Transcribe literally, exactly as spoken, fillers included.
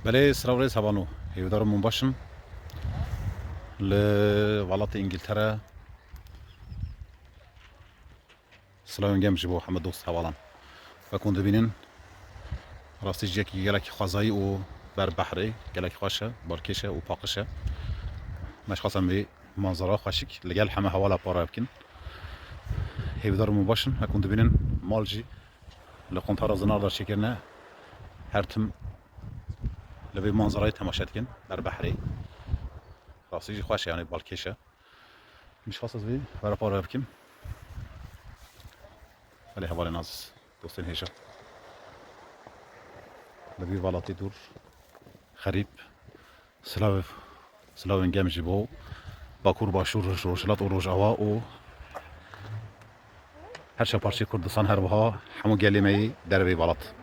Belê, silav rêz hevalno. Hêvîdar im hûn baş in. Li welatê Îngiltere. Silavên germ ji bo hemû dost hevalan. Wek hûn dibînin, rastî jiyekî gelekî xwezayî û ber behrê, gelekî xweş e, balkêş e û paqij e. Me ji xwestem vê manzara xweşik li gel heme hevala para bikin. Hêvîdar im hûn baş in. Wek hûn dibînin, mal jî li quntara zinar de çêkirine. Her tim li vê manzarayê temaşe dikin, ber behrê. Rastî jî xweş e, yanî balkêş e. Min ji xwest ez vê were para bikim. Belê hevalên aziz, dostên hêja. Li vî welatê dûr, xerîb, silav, silavên germ ji bo Bakur, Başûr, Roj-, Rojhilat û Rojava û her çar parçeyê Kurdistan, her wiha hemû gelê me yê derveyî welat.